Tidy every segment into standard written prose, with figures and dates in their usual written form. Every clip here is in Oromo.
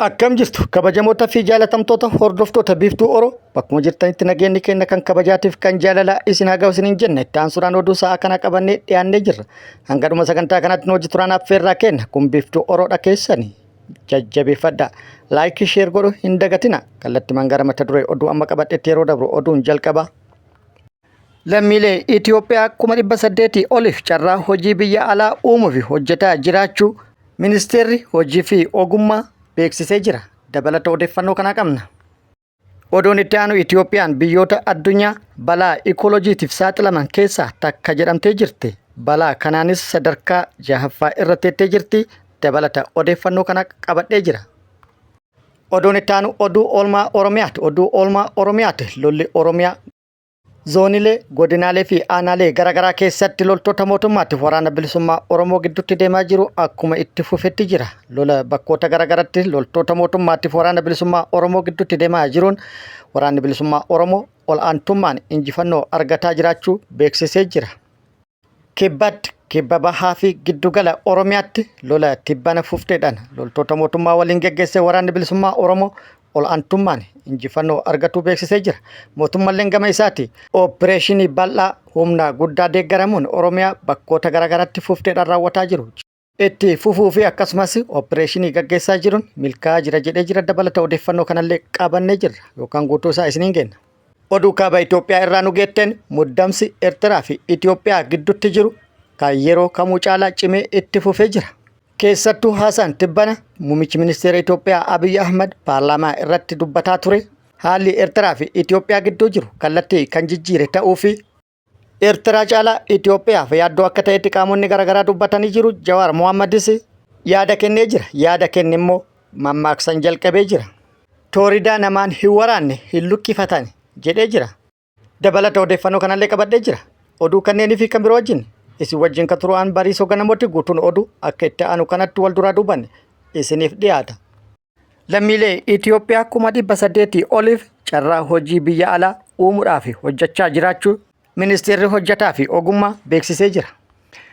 Akkam jirtu kabajamoota fi jaalatamtoota hordoftoota Biiftuu Oro, bakkuma jirtanitti nageenyi keenya kan kabajaatiif kan jaalalaa isin haa ga'u isiniin jenna. Itti aansuudhaan oduu sa'a kana qabannee dhiyaannee jirra. Hanga dhuma sagantaa kanaatti nu hojii turaan affeerraa kenna. Kun Biiftuu Oroodha, keessani jajjabeeffadha. Like, share godhu hin dagatina. Kallattimaan gara mata duree oduu amma qabadhetti yeroo dabru, oduun jalqaba. Lammiilee Itoophiyaa 800,000 oliif carraa hojii biyya alaa uumuuf hojjetaa jiraachuu Ministeerri Hojii fi Ogummaa beeksisee jira. Dabalata odeeffannoo kanaa qabna. Oduun itti aanu, Itoophiyaan biyyoota addunyaa balaa ikooloojiitiif saaxilaman keessaa takka jedhamtee jirti. Balaa kanaanis sadarkaa jahaffaa irra teettee jirti. Dabalata odeeffannoo kana qabadhee jira. Oduun itti aanu oduu oolmaa Oromiyaati. Oduu oolmaa Oromiyaati. Lolli Oromiyaa zoonilee, godinaalee fi aanaalee garaagaraa keessatti loltoota mootummaatti Waraana Bilisummaa Oromoo gidduutti deemaa jiru akkuma itti fufetti jira. Lola bakkoota garaagaraatti loltoota mootummaatti Waraana Bilisummaa Oromoo gidduutti deemaa jiruun Waraanni Bilisummaa Oromoo ol aantummaan injifannoo argataa jiraachuu beeksisee jira. Kibbatti, kibba bahaa fi giddugala Oromiyaatti lola tibbana fufteedhaan loltoota mootummaa waliin geggeesse Waraanni Bilisummaa Oromoo ol aantummaan injifannoo argatuu beeksisee jira. Mootummalleen gama isaati ooppireeshinii bal'aa humna guddaa deeggaramuun Oromiyaa bakkoota garaagaraatti fufteedhaan raawwataa jiru itti fufuu fi akkasumas ooppireeshinii gaggeessaa jiruun milkaa'aa jira jedhee jira. Dabalata odeeffannoo kanallee qabannee jirra yookaan guutuu isaa isiniin kenna. Oduu kaaba Itoophiyaa irraa nu geetteen, muddamsi Eertiraa fi Itoophiyaa gidduutti jiru kan yeroo kamuu caalaa cimee itti fufee jira. Keessattuu haasaan tibbana muummichi ministeera Itoophiyaa Abiy Ahmad paarlaamaa irratti dubbataa ture haalli Eertiraa fi Itoophiyaa gidduu jiru kallattii kan jijjiire ta'uu fi Eertiraa caalaa Itoophiyaaf yaaddoo akka ta'etti qaamonni garaagaraa dubbatanii jiru. Jawaar Mohammadis yaada kennee jira. Yaada kenne immoo mammaaksan jalqabee jira. "Tooridaa namaan hin waraanne hin luqqifatan" jedhee jira. Dabalata odeeffannoo kanallee qabadhee jira. Oduu kanneenii fi kan biroo wajjin isin wajjin kan turu aan Bariisoo Ganamooti. Guutuun oduu akka itti aanu kanatti wal duraa duuban isiniif dhiyaata. Lammiilee Itoophiyaa 800,000 oliif carraa hojii biyya alaa uumuudhaaf hojjechaa jiraachuu Ministeerri Hojjetaa fi Ogummaa beeksisee jira.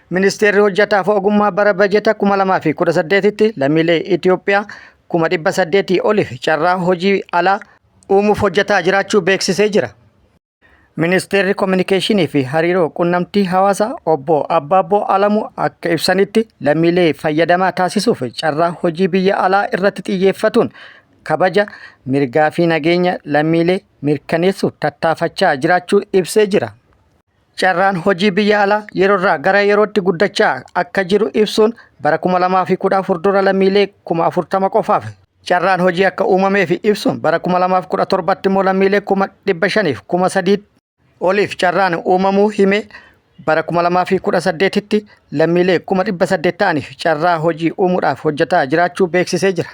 Ministeerri Hojjetaa fi Ogummaa bara bajeta 2018tti lammiilee Itoophiyaa 800,000 oliif carraa hojii alaa uumuuf hojjetaa jiraachuu beeksisee jira. Ministeerri Kominikeeshinii fi Hariiroo Qunnamtii Hawaasaa Obbo Abbaabboo Alamuu akka ibsanitti, lammiilee fayyadamaa taasisuuf carraa hojii biyya alaa irratti xiyyeeffatuun kabaja mirgaa fi nageenya lammiilee mirkaneessuuf tattaafachaa jiraachuu ibsee jira. Carraan hojii biyya alaa yeroorraa gara yerootti guddachaa akka jiru ibsuun, bara 2014 dura lammiilee 40,000 qofaaf carraan hojii akka uumameef ibsuun, bara 2017tti immoo lammiilee 503,000 oliif carraan uumamuu hime, bara 2018tti lammiilee 800,000 ta'aniif carraa hojii uumuudhaaf hojjetaa jiraachuu beeksisee jira.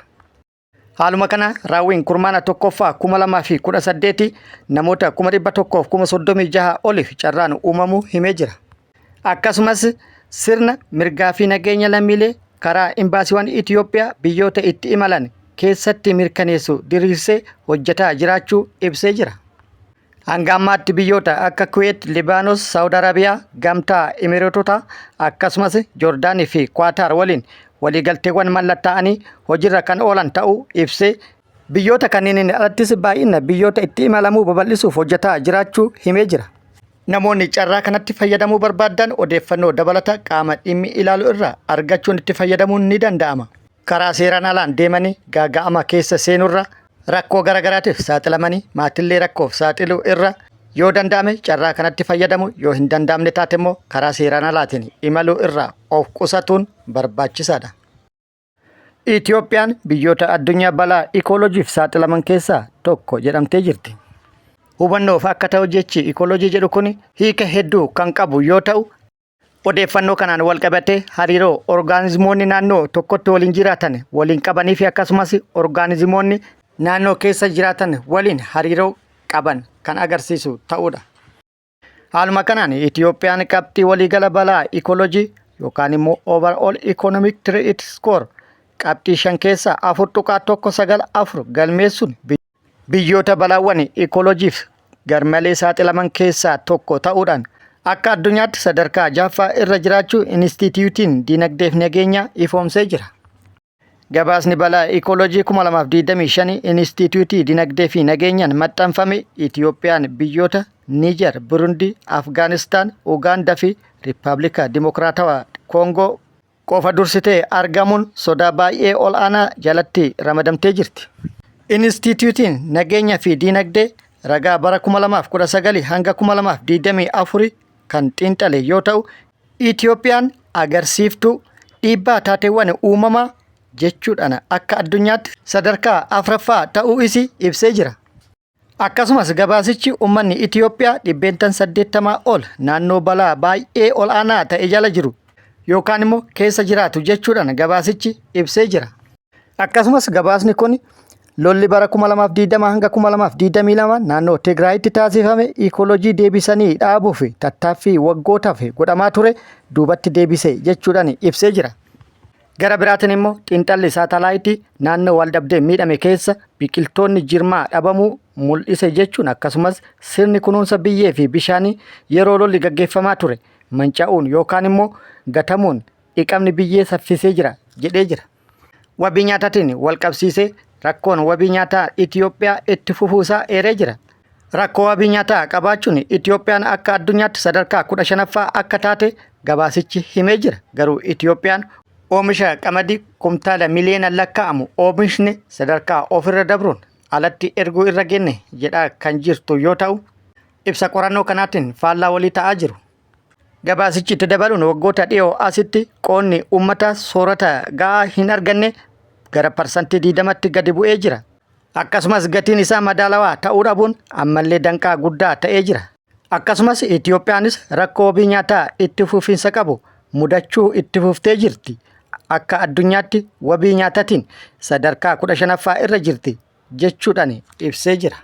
Haaluma kana raawwiin kurmaana tokkoffaa 2018 namoota 136,000 oliif carraan uumamuu himee jira. Akkasumas sirna mirgaa fi nageenya lammiilee karaa imbaasiiwwan Itoophiyaa biyyoota itti imalan keessatti mirkaneessu diriirsee hojjetaa jiraachuu ibsee jira. Hanga ammaatti biyyoota akka Kuweet, Libaanos, Saawud Arabiyaa, Gamtaa Imireetotaa akkasumas Joordaanii fi Kwaataar waliin waliigalteewwan mallattaa'anii hojiirra kan oolan ta'uu ibsee, biyyoota kanneeniin alattis baay'ina biyyoota itti imalamuu babal'isuuf hojjetaa jiraachuu himee jira. Namoonni carraa kanatti fayyadamuu barbaadan odeeffannoo dabalata qaama dhimmi ilaalu irraa argachuun itti fayyadamuun ni danda'ama. Karaa seeraan alaan deemanii gaaga'ama keessa seenurra, rakkoo garaagaraatiif saaxilamanii maatillee rakkoof saaxiluu irra, yoo danda'ame carraa kanatti fayyadamu, yoo hin danda'amne taate immoo karaa seeraan alaatiin imaluu irraa of qusatuun barbaachisaadha. Itoophiyaan biyyoota addunyaa balaa ikooloojiif saaxilaman keessaa tokko jedhamtee jirti. Hubannoof akka ta'u, jechi ikooloojii jedhu kun hiika hedduu kan qabu yoo ta'u, odeeffannoo kanaan wal qabatee hariiroo orgaanizimoonni naannoo tokkotti waliin jiraatan waliin qabanii fi akkasumas orgaanizimoonni naannoo keessa jiraatan waliin hariiroo qaban kan agarsiisu ta'uudha. Haaluma kanaan Itoophiyaan qabxii waliigala balaa ikooloojii yookaan immoo overall economic threat score qabxii shan keessaa 4.194 galmeessuun biyyoota balaawwan ikooloojiif garmalee saaxilaman keessaa tokko ta'uudhaan akka addunyaatti sadarkaa jahaffaa irra jiraachuu Inistituutiin Dinagdeef Nageenyaa ifoomsee jira. Gabaasni balaa Ikooloojii 2025 Inistiitiyuutii Dinagdee fi Nageenyaan maxxanfame Itiyoophiyaan biyyoota Niijar, Burundii, Afgaanistaan, Ugaandaa fi Rippaablika Dimokiraatawaa Koongoo qofa dursitee argamuun sodaa baay'ee ol'aanaa jalatti ramadamtee jirti. Inistiitiyuutiin Nageenya fi Dinagdee ragaa bara 2019 hanga 2024 kan xiinxale yoo ta'u, Itiyoophiyaan agarsiiftuu dhiibbaa taateewwan uumamaa jechuudhaan akka addunyaatti sadarkaa afraffaa ta'uu isii ibsee jira. Akkasumas gabaasichi ummanni Itiyoophiyaa dhibbeentaan 80 ol naannoo balaa baay'ee ol'aanaa ta'e jala jiru yookaan immoo keessa jiraatu jechuudhaan gabaasichi ibsee jira. Akkasumas gabaasni kun lolli bara 2020 hanga 2022 naannoo Tigraayitti taasifame iikooloojii deebisanii dhaabuuf tattaaffii waggootaaf godhamaa ture duubatti deebise jechuudhaan ibsee jira. Gara biraatiin immoo xiinxalli saatalaayitii naannoo waldhabdee miidhame keessa biqiltoonni jirmaa dhabamuu mul'ise jechuun akkasumas sirni kunuunsa biyyee fi bishaanii yeroo lolli gaggeeffamaa ture manca'uun yookaan immoo gatamuun dhiqamni biyyee saffisee jira jedhee jira. Wabii nyaataatiin walqabsiisee rakkoon wabii nyaataa Itiyoophiyaa itti fufuu isaa eeree jira. Rakkoo wabii nyaataa qabaachuun Itiyoophiyaan akka addunyaatti sadarkaa 15ffaa akka taate gabaasichi himee jira. Garuu Itiyoophiyaan oomisha qamadii kumtaala miliyoona lakkaa'amu oomishni sadarkaa ofirra dabruun alatti erguu irra genne jedhaa kan jirtu yoo ta'u, ibsa qorannoo kanaatiin faallaa walii ta'aa jiru. Gabaasichi itti dabaluun waggoota dhiyoo asitti qoonni uummataa soorata ga'aa hin arganne gara parsantii 20tti gadi bu'ee jira. Akkasumas gatiin isaa madaalawaa ta'uu dhabuun ammallee danqaa guddaa ta'ee jira. Akkasumas Itiyoophiyaanis rakkoo wabii nyaataa itti fufiinsa qabu mudachuu itti fuftee jirti. Akka addunyaatti wabii nyaatatiin sadarkaa 15ffaa irra jirti jechuudhaan ibsee jira.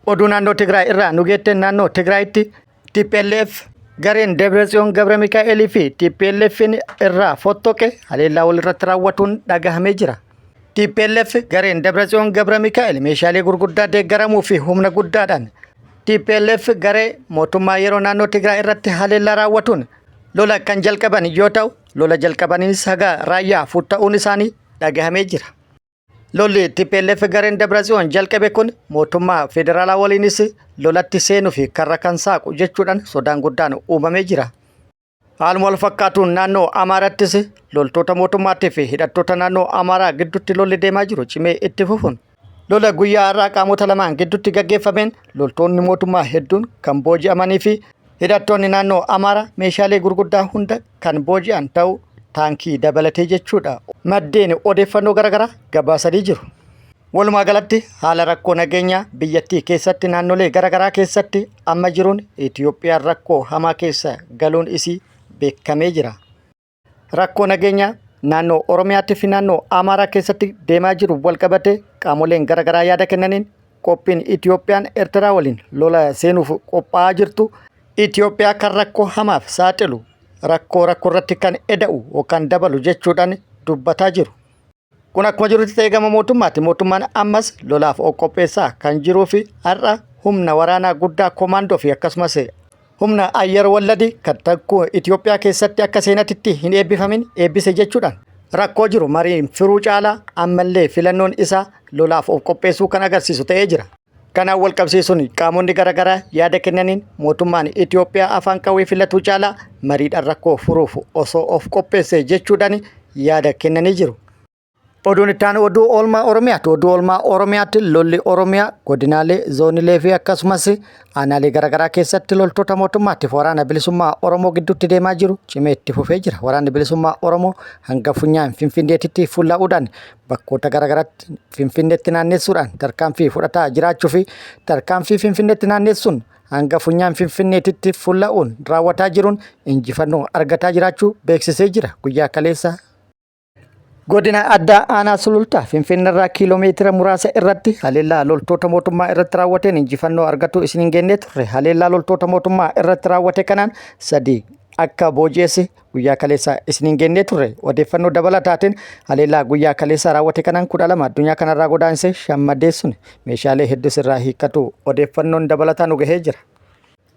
Oduu naannoo Tigraay irraa nu geetteen naannoo Tigraayitti TPLF gareen Debretsiyoon Gabra Mikaa'elii fi TPLF'n irraa fottoqe haleellaa walirratti raawwatuun dhagahamee jira. TPLF gareen Debretsiyoon Gabra Mikaa'el meeshaalee gurguddaa deeggaramuu fi humna guddaadhaan TPLF garee mootummaa yeroo naannoo Tigraay irratti haleellaa raawwatuun lola kan jalqaban yoo ta'u lola jalqabaniinis haga raayyaa futta'uun isaanii dhagahamee jira. Lolli TPLF gareen Dabratsiyoon jalqabe kun mootummaa federaalaa waliinis lolatti seenuu fi karra kan saaqu jechuudhaan sodaan guddaan uumamee jira. Haaluma wal fakkaatuun naannoo Amaarattis loltoota mootummaatii fi hidhattoota naannoo Amaaraa gidduutti lolli deemaa jiru cimee itti fufuun lola guyyaa har'aa qaamota lamaan gidduutti gaggeeffameen loltoonni mootummaa hedduun kan booji'amanii fi hidhattoonni naannoo Amaaraa meeshaalee gurguddaa hunda kan booji'an ta'uu taankii dabalatee jechuudha. Maddeen odeeffannoo garaagaraa gabaasanii jiru. Walumaa galatti haala rakkoo nageenyaa biyyattii keessatti naannolee garaagaraa keessatti amma jiruun Itiyoophiyaan rakkoo hamaa keessa galuun isii beekamee jira. Rakkoo nageenyaa naannoo Oromiyaatti fi naannoo Amaaraa keessatti deemaa jiru walqabatee qaamoleen garaagaraa yaada kennaniin qophiin Itiyoophiyaan Eertiraa waliin lola seenuuf qophaa'aa jirtu Itiyoophiyaa kan rakkoo hamaaf saaxilu rakkoo rakkoo irratti kan eda'u yookaan dabalu jechuudhaan dubbataa jiru. Kun akkuma jirutti ta'ee gama mootummaatti mootummaan ammas lolaaf of qopheessaa kan jiruu fi har'a humna waraanaa guddaa komaandoo fi akkasumas humna ayyar walladi kan takkuu Itiyoophiyaa keessatti akka seenatitti hin eebbifamin eebbise jechuudhaan rakkoo jiru mariin firuu caalaa ammallee filannoon isaa lolaaf of qopheessuu kan agarsiisu ta'ee jira. Kanaan wal qabsiisuun qaamonni garaagaraa yaada kennaniin mootummaan Itiyoophiyaa afaan qawwee filatuu caalaa mariidhaan rakkoo furuuf osoo of qopheesse jechuudhaan yaada kennanii jiru. Oduun itti aanu oduu oolmaa Oromiyaati. Oduu oolmaa Oromiyaatti lolli Oromiyaa godinaalee, zoonilee fi akkasumas aanaalee garaagaraa keessatti loltoota mootummaatiif waraana bilisummaa Oromoo gidduutti deemaa jiru cimee itti fufee jira. Waraanni bilisummaa Oromoo hanga funyaan Finfinneetitti fullaa'uudhaan bakkoota garaagaraatti Finfinneetti naannessuudhaan tarkaanfii fudhataa jiraachuu fi tarkaanfii Finfinneetti naannessuun hanga funyaan Finfinneetitti fulla'uun raawwataa jiruun injifannoo argataa jiraachuu beeksisee jira. Guyyaa kaleessa Godina addaa aanaa Sulultaa Finfinneerraa kiiloomeetira muraasa irratti haleellaa loltoota mootummaa irratti raawwateen injifannoo argatu isin hin gennee turre. Haleellaa loltoota mootummaa irratti raawwate kanaan sadii akka booji'es guyyaa kaleessa isin hin gennee turre. Odeeffannoo dabalataatiin haleellaa guyyaa kaleessa raawwate kanaan 12 addunyaa kanarraa godaanse shammadeessuun meeshaalee hedduus irraa hiikkatu odeeffannoon dabalataa nu gahee jira.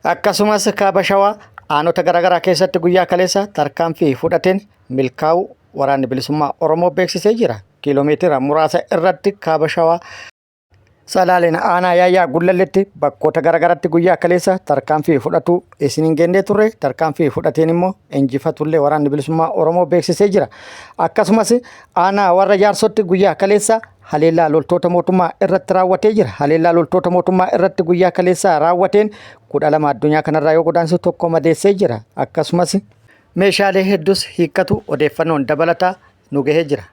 Akkasumas kaaba Shawaa aanota garaagaraa keessatti guyyaa kaleessa tarkaanfii fudhateen milkaa'uu waraanni bilisummaa Oromoo beeksisee jira. kiiloomeetira muraasa irratti kaaba Shawaa Salaaleen aanaa Yaayyaa Gullalleetti bakkoota garaagaratti guyyaa kaleessa tarkaanfii fudhatu isiniin geennee turre. Tarkaanfii fudhateen immoo injifatullee waraanni bilisummaa Oromoo beeksisee jira. Akkasumas aanaa warra Jaarsotti guyyaa kaleessa haleellaa loltoota mootummaa irratti raawwatee jira. Haleellaa loltoota mootummaa irratti guyyaa kaleessa raawwateen 12 addunyaa kanarraa yoo godaansu tokko madeessee jira. Akkasumas meeshaalee hedduus hiikkatu odeeffannoon dabalataa nu gahee jira.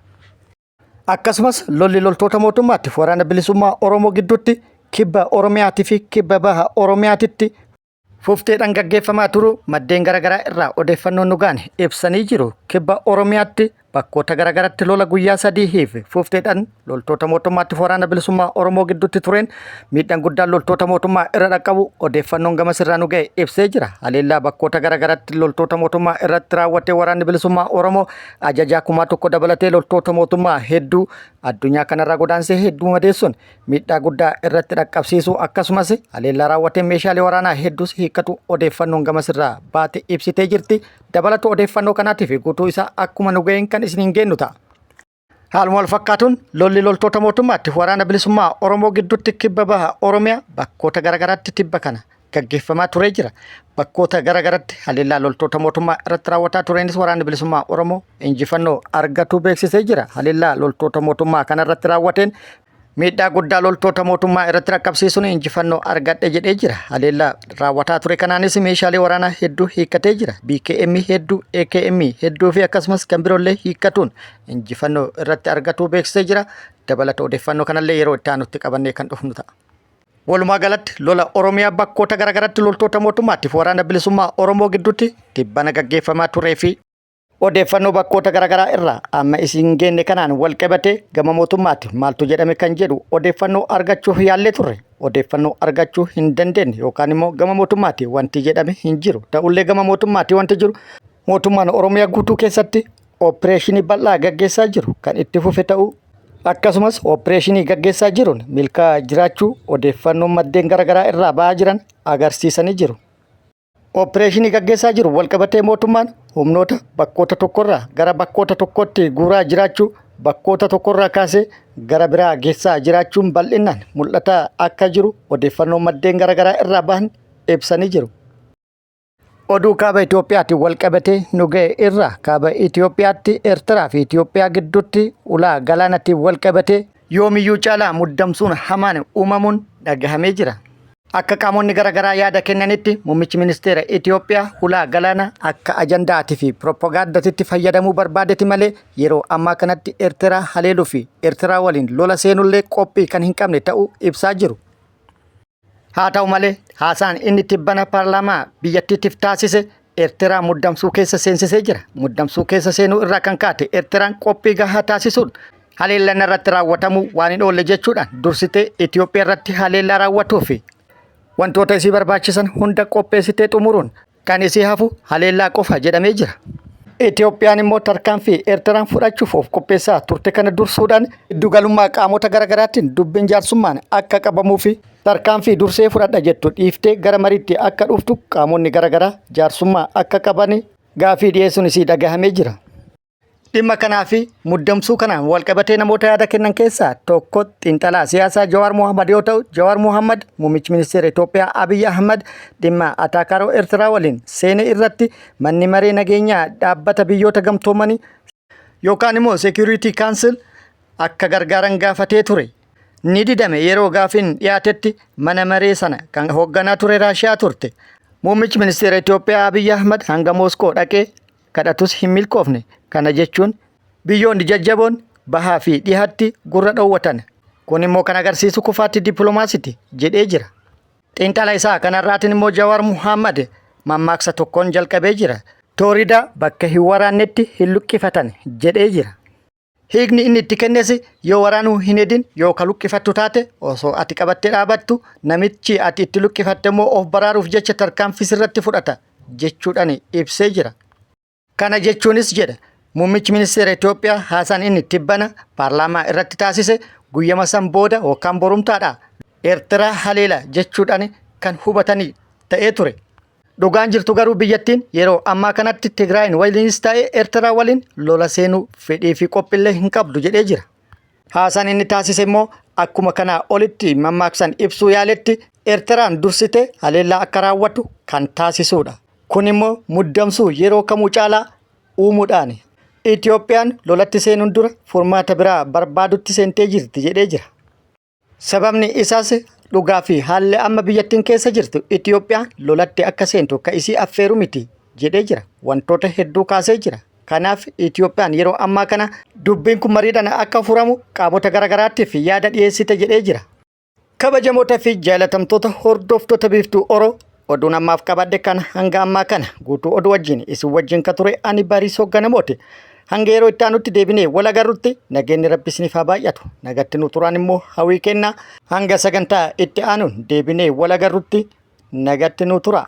Akkasumas lolli loltoota mootummaatti waraana bilisummaa Oromoo gidduutti kibba Oromiyaatii fi kibba baha Oromiyaatitti fufteedhaan gaggeeffamaa turu maddeen garaagaraa irraa odeeffannoon nu ga'an ibsanii jiru. Kibba Oromiyaatti bakkoota garaagaraatti lola guyyaa sadiihiif fufteedhaan loltoota mootummaatti waraana bilisummaa Oromoo gidduutti tureen miidhaan guddaan loltoota mootummaa irra dhaqqabu odeeffannoon gamas irraa nu ga'e ibsee jira. Haleellaa bakkoota garaagaraatti loltoota mootummaa irratti raawwatee waraanni bilisummaa Oromoo Ajajaa kumaa tokko dabalatee loltoota mootummaa hedduu addunyaa kanarraa godaansee hedduu madeessuun miidhaa guddaa irratti dhaqqabsiisuu akkasumas haleellaa raawwateen meeshaalee waraanaa hedduus hiikkatu odeeffannoon gamasirraa baate ibsitee jirti. Dabalatu odeeffannoo kanaatiif guutuu isaa akkuma nu ga'een kan isiniin geennu ta'a. Haaluma wal fakkaatuun lolli loltoota mootummaatti waraana bilisummaa Oromoo gidduutti kibba baha Oromiyaa bakkoota garaagaraatti tibba kana gaggeeffamaa turee jira. Bakkoota gara garatti haleellaa loltoota mootummaa irratti raawwataa tureenis waraanni bilisummaa Oromoo injifannoo argatuu beeksisee jira. Haleellaa loltoota mootummaa kanarratti raawwateen miidhaa guddaa loltoota mootummaa irratti raqqabsiisuun injifannoo argadhe jedhee jira. Haleellaa raawwataa ture kanaanis meeshaalee waraanaa hedduu hiikkatee jira. BKM hedduu, AKM hedduu fi akkasumas kan biroollee hiikkatuun injifannoo irratti argatuu beeksisee jira. Dabalata odeeffannoo kanallee yeroo itti aanutti qabannee kan dhufnu ta'a. Walumaa galatti lola Oromiyaa bakkoota garaagaratti loltoota mootummaatiif waraana bilisummaa Oromoo gidduutti tibbana gaggeeffamaa turee fi odeeffannoo bakkoota garaagaraa irraa amma isin geenne kanaan wal qabatee gama mootummaatti maaltu jedhame kan jedhu odeeffannoo argachuuf yaallee turre. Odeeffannoo argachuu hin dandeenye yookaan immoo gama mootummaatti wanti jedhame hin jiru. Ta'ullee gama mootummaatti wanti jiru mootummaan Oromiyaa guutuu keessatti ooppireeshinii bal'aa gaggeessaa jiru kan itti fufe ta'uu akkasumas ooppireeshinii gaggeessaa jiruun milkaa'aa jiraachuu odeeffannoon maddeen garaagaraa irraa ba'aa jiran agarsiisanii jiru. Ooppireeshinii gaggeessaa jiru walqabatee mootummaan humnoota bakkoota tokkorraa gara bakkoota tokkotti guuraa jiraachuu bakkoota tokkorraa kaasee gara biraa geessaa jiraachuun bal'inaan mul'ataa akka jiru odeeffannoon maddeen garaagaraa irraa bahan ibsanii jiru. Oduu kaaba Itoophiyaatiin walqabatee nu ga'e irraa kaaba Itoophiyaatti Eertiraa fi Itoophiyaa gidduutti ulaa galaanaatiin walqabatee yoomiyyuu caalaa muddamsuun hamaan uumamuun dhagahamee jira. Akka qaamonni garaagaraa yaada kennanitti muummichi ministeera Itoophiyaa hulaa galaanaa akka ajandaatii fi pirooppogaandatitti fayyadamuu barbaadeti malee yeroo ammaa kanatti Eertiraa haleeluu fi Eertiraa waliin lola seenullee qophii kan hin qabne ta'uu ibsaa jiru. Haa ta'u malee haasaan inni tibbana paarlaamaa biyyattiitiif taasise Eertiraa muddamsuu keessa seensisee jira. Muddamsuu keessa seenuu irraa kan kaate Eertiraan qophii gahaa taasisuun haleellaan irratti raawwatamuu waan hin oolle jechuudhaan dursitee Itoophiyaa irratti haleellaa raawwatuu fi wantoota isii barbaachisan hunda qopheessitee xumuruun Kan isii hafu haleellaa qofa jedhamee jira. Itoophiyaan immoo tarkaanfii Eertiraan fudhachuuf of qopheessaa turte kana dursuudhaan giddugalummaa qaamota garaagaraatiin dubbiin jaarsummaan akka qabamuu fi tarkaanfii dursee fudhadha jettu dhiiftee gara mariitti akka dhuftu qaamonni garaagaraa jaarsummaa akka qaban gaafii dhiyeessuun isii dhagahamee jira. Dhimma kanaa fi muddamsuu kanaan walqabatee namoota yaada kennan keessaa tokko xiinxalaa siyaasaa Jawaar Mohammad yoo ta'u, Jawaar Mohammad muummichi ministeera Itoophiyaa Abiy Ahmad dhimma ataakaaroo Eertiraa waliin seene irratti manni maree nageenyaa dhaabbata biyyoota gamtoomanii yookaan immoo Security Council akka gargaaran gaafatee ture. Ni didame yeroo gaafiin dhiyaatetti mana maree sana kan hoogganaa ture Raashiyaa turte. Muummichi ministeera Itoophiyaa Abiy Ahmad hanga Mooskoo dhaqee kadhatus hin milkoofne. Kana jechuun biyyoonni jajjaboon bahaa fi dhihatti gurra dhoowwatan. Kun immoo kan agarsiisu kufaatii dippiloomaasiiti jedhee jira. Xiinxala isaa kanarraatiin immoo Jawaar Muhammad mammaaksa tokkoon jalqabee jira. Tooridaa bakka hin waraannetti hin luqqifatan jedhee jira. Hiikni inni itti kennes yoo waraanuu hin hedin yoo ka luqqifattu taate osoo ati qabattee dhaabattu namichi ati itti luqqifatte immoo of baraaruuf jecha tarkaanfii sirratti fudhata jechuudhaan ibsee jira. Kana jechuunis jedha muummichi ministeera Itoophiyaa haasaan inni tibbana paarlaamaa irratti taasise guyyama san booda yookaan borumtaadha Eertiraa haleela jechuudhaan kan hubatanii ta'ee ture. Dhugaan jirtu garuu biyyattiin yeroo ammaa kanatti Tigraayin waliinis ta'e Eertiraa waliin lola seenuu fedhii fi qophiillee hin qabdu jedhee jira. Haasaan inni taasise immoo akkuma kanaa olitti mammaaksan ibsuu yaaletti Eertiraan dursitee haleellaa akka raawwattu kan taasisuudha. Kun immoo muddamsuu yeroo kamuu caalaa uumuudhaani. Itoophiyaan lolatti seenuun dura furmaata biraa barbaadutti seentee jirti jedhee jira. Sababni isaas dhugaa fi haalli amma biyyattiin keessa jirtu Itoophiyaan lolatti akka seentu ka isii affeeru miti jedhee jira. Wantoota hedduu kaasee jira. Kanaaf Itoophiyaan yeroo ammaa kana dubbiin kun mariidhaan akka furamu qaamota garaagaraatiif yaada dhiyeessite jedhee jira. Kabajamoota fi jaalatamtoota hordoftoota Biiftuu Oro, oduun ammaaf qabadhe kan hanga ammaa kana guutuu oduu wajjin isin wajjin ka ture ani Bariisoo Ganamooti. Hanga yeroo itti aanutti deebinee wal agarrutti nageenyi Rabbi isiniif haa baay'atu. Nagatti nu turaan immoo hawwii kenna. Hanga sagantaa itti aanuun deebinee wal agarrutti nagatti nu tura.